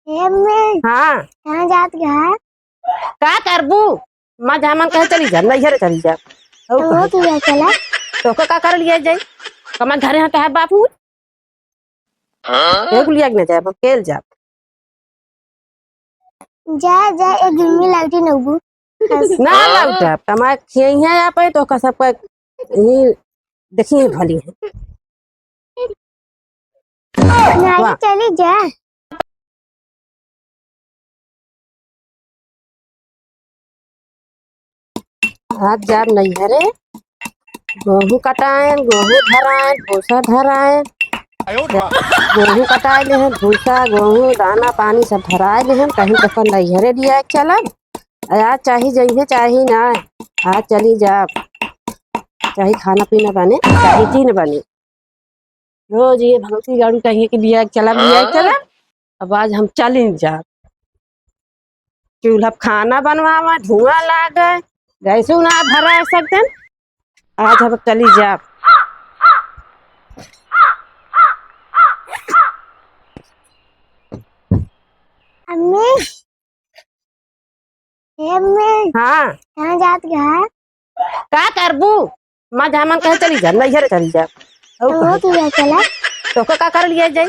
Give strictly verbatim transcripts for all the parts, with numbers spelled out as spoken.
ए अम्मी, हाँ। कहाँ जात गया? का करबू? माँ जहाँ मन कहे चली जा, नैहर चली जा। और तो कहाँ? वो किया चला? तोहका का कर लिया जाए? कमा घरे हाँ कहे बापू? हाँ? तो कुलिया के न जाए, हम केल जाब। जा, जा, एक दिन में लौटी नौबू। ना लौटब, कमा खियई है आप, तो का सब का ही देखी भली है। नानी वाह। चली जा। आज जाब नैहरे, गोहूँ कटाएन, गोहूँ धराएन, भूसा धराएन। गेहूँ कटाए लेहन, भूसा, गोहूँ, दाना, पानी सब धराए लेहन, कहीं तो अपन नैहरे लिया के चलब। आज चाही जइहे, चाही ना, आज चली जाब। चाही खाना पीना बने, चाही तीन बने। रोज ये भगवती गाड़ू कहिए कि लिया के चलब, लिया के चलब। अब आज हम चली जाब। चूल्हा पे खाना बनवावा, धुआं लागे, गैसो ना भरा सकतन। आज हम चली जाब। अम्मी, ए अम्मी, हाँ। कहाँ जात गया? का करबू? माँ जहाँ मन कहे चली जा, नैहर चली जा। और तो कहाँ? तू जा चला। तोहका का कर लिया जाए?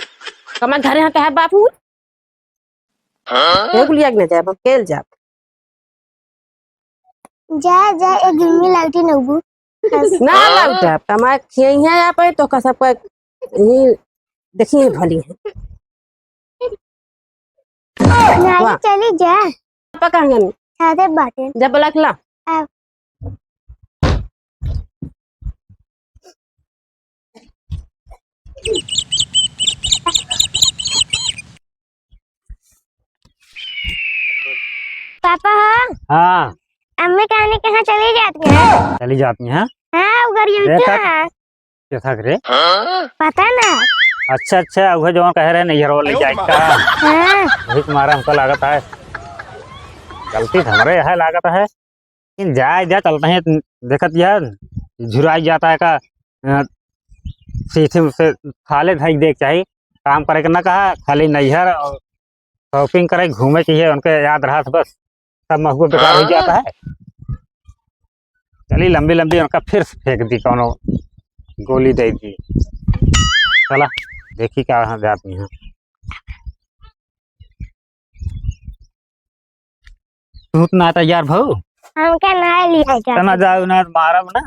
कमा घरे हाँ कहे बापू? हाँ? तो कुलिया के न जाए, हम केल जाब। जा, जा, एक दिन में लौटी नौबू। ना लौटब, कमा खियई है आप, तो का सब का ही देखी भली है। नानी वाह। चली जा। पापा कहाँ गन? साथे बाटे। जब बोला ला। आ। पापा हो? हाँ। अम्मी कहानी कहाँ चली जाती है? चली जाती हैं? हाँ, उधर ये देखा, क्या है? कैसा करे? पता ना। अच्छा, अच्छा, वह जौन कह रहे नैहर वाले जाए का। हाँ। वही तुम्हारा हमको लागत है। गलती तो हमरे यहाँ लागत है। लेकिन जाए जा चलते हैं, देखत यह झुराई जाता है का, अ, सीधे उसे खाले धई देख चाही। काम करे के ना कहा, खाली नैहर और shopping करे, घूमे के है, उनके याद रहा बस, सब महुआ बेकार हो जाता है। चली लंबी लंबी उनका फिर से फेंक दी, कौनो गोली दे दी। चला देखी का यहाँ जाती हैं। तू तो ना तैयार भऊ। हमके ना लिया जा। ना जाओ ना, मारब ना।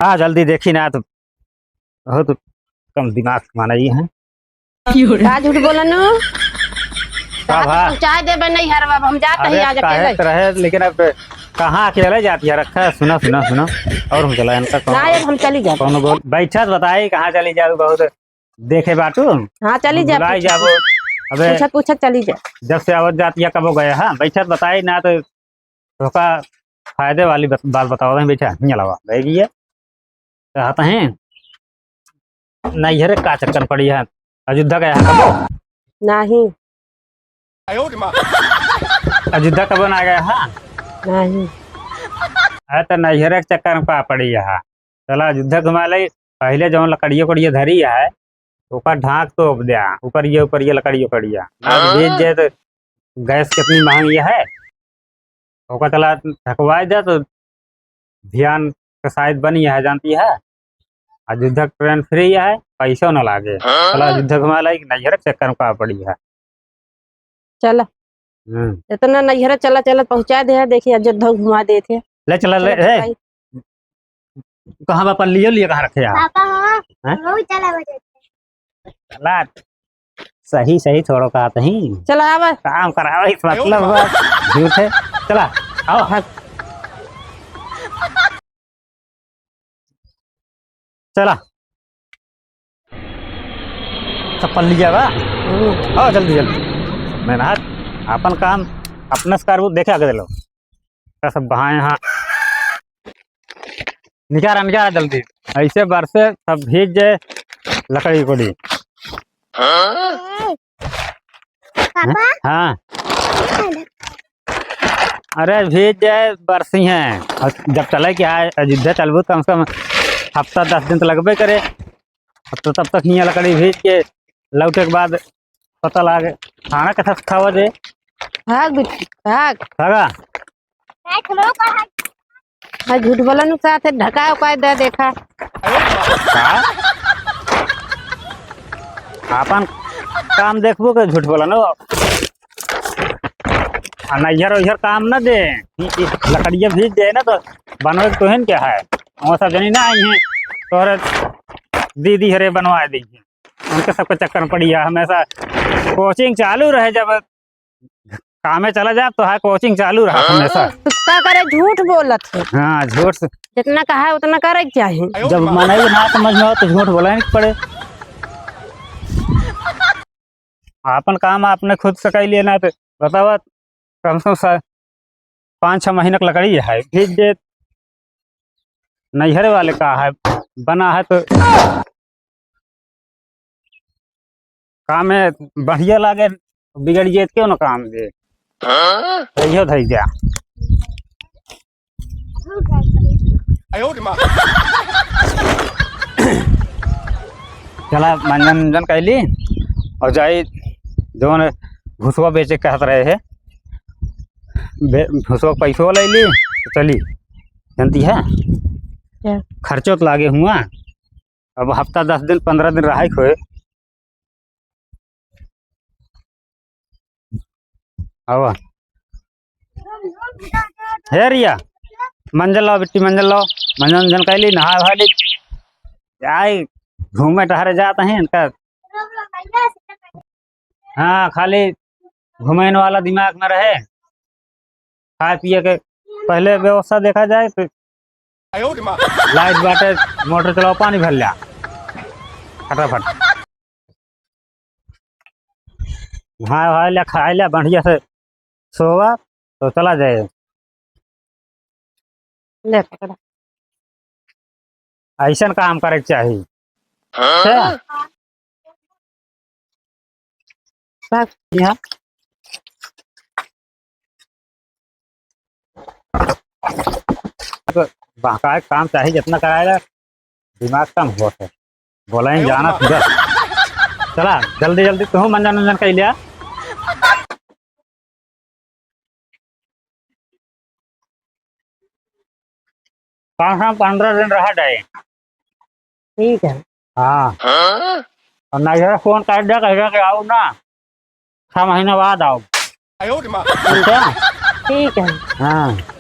आ जल्दी देखी ना तो बहुत कम दिमाग माना ये है। का झूठ बोलनु? का भा? पहुँचाए देबे नहीं हरवा, हम जात अरे ही आज काहे अकेले। रहे, लेकिन अब कहाँ अकेले जाती है? रखा है, सुना, सुना, सुना। और हम चला इनका कौन ना, अब हम चली जाब। कौन बोल बैठा तो बताई कहाँ चली जाओ, बहुत देखे बाटू। हाँ, चली जा, बुलाई पूछत, जाबो। अबे पूछत, पूछत चली जा। जब से आवत जाती है, कबो गए, हाँ, बैठत बताई ना तो धोखा फायदे वाली बत-, बात बताओ, नहीं बैठा, नहीं अलावा, बैठ गई है। कहते हैं, नैहरे का चक्कर पड़ी है, अयोध्या गया है कबो? नहीं। अयोध्या कबो ना गया है? नहीं। अरे तो नैहरे के चक्कर में का पड़ी है? चला अयोध्या घुमा ले, पहले जौन लकड़िया उकड़िया धरी है, ओकर ढाक तोप द्या, ऊपर ये, ऊपर ये लकड़ी उकड़िया। आज हाँ? भेज जाए तो गैस कितनी महंगी है, ओकर चला ढकवाए द्या तो ध्यान के शायद बनी है, जानती है। अयोध्या ट्रेन free है, पैसो न लागे। हाँ? चला अयोध्या घुमा लाई, नैहर के चक्कर में का पड़ी है। चला। हम्म। इतना नैहर चला, चला पहुँचा दे है, देखिए अयोध्या घुमा देते हैं। ले चला, ले, चला, ए। भाई। कहाँ बा पल्लियो लिए कहाँ रखे आप? पापा, हाँ, हैं? बहुत चला बजे। चला, सही, सही छोड़ो कहा तहीं। चला आवा। काम करावे इस मतलब बा। झूठ है। चला, आओ। हाँ। चला। सब पल्लिया बा। हम्म। आओ जल्दी, जल्दी। मेहनत, अपन काम, अपने से करबू, देखे आगे दे लो। का सब बहाए हाँ। निकारा, निकारा जल्दी। ऐसे बरसे सब भीज जाए लकड़ी उकड़ी। पापा? हाँ। अरे भीज जाए बरसी हैं। और जब चले कि आए अयोध्या चलबू तो कम से कम हफ्ता दस दिन तो लगबे करे। अब तो तब तक हियाँ लकड़ी भीज के लौटे के बाद पता लागे। खाना के साथ खावा दे। भाग बिट्टी, भाग। भागा। भाई, झूठ बोलन साथ ढकाए उकाए दे देखा। का? आपन काम देखबो के झूठ बोलन हो। आ नैहर ओइहर काम न दे। ई, ई लकड़िया भीज दे ना तो बनवे के तोहन क्या है? वो सब जनी ना आई हैं, तोहरे दीदी हरे बनवा दी हैं। उनके सबके चक्कर में पड़ी है हमेशा। कोचिंग चालू रहे, जब कामे चला जाए तो है, कोचिंग चालू रहा हमेशा। कुत्ता करे झूठ बोलत है। हाँ, झूठ से। जितना कहा है उतना करे के चाही। जब मनई ना समझ में हो तो झूठ बोले के पड़े। आपन काम आपने खुद से कइ लिए ना तो बतावा, कम से कम सा-, पाँच छह महीना के लकड़ी है, भीज दे। नैहरे वाले का है, बना है तो काम में बढ़िया लागे, बिगड़ जाए क्यों ना काम दे। हाँ? सही हो धई जा। चला मंजन उंजन कैली और जाई जौन भुसवा बेचे कहत रहे है, बे-, भुसवा पैसो ले ली तो चली, जानती है? क्या? खर्चो तो लागे हुआ, अब हफ्ता दस दिन पन्द्रह दिन रहा खोए। आवा। हे रिया, मंजन लाओ बिट्टी, मंजन लाओ, मंजन उंजन कैली, नहाए वहाए ली। आई घूमे टहरे जात हैं इनका। हाँ, खाली घूमे वाला दिमाग में रहे, खाए पिए के पहले व्यवस्था देखा जाए तो लाइट बाटे, मोटर चलाओ, पानी भर लिया फटाफट। नहाए वहाए लिया, खाए लिया, बढ़िया से सोवा तो चला जाए। ले पकड़ा। ऐसन काम करे के चाही। हाँ? अच्छा। रख दिया। बहकाए काम चाही, जितना कराएला, दिमाग कम होत है। बोला ही जाना पूरा। चला, जल्दी जल्दी तू मंजन उंजन कइ लिया। पाँच से पन्द्रह दिन रह जाए। ठीक है। हाँ। और नैहर फोन कर दे, कह दे कि आओ ना, छह महीने बाद आओ। ठीक है? ठीक है। हाँ।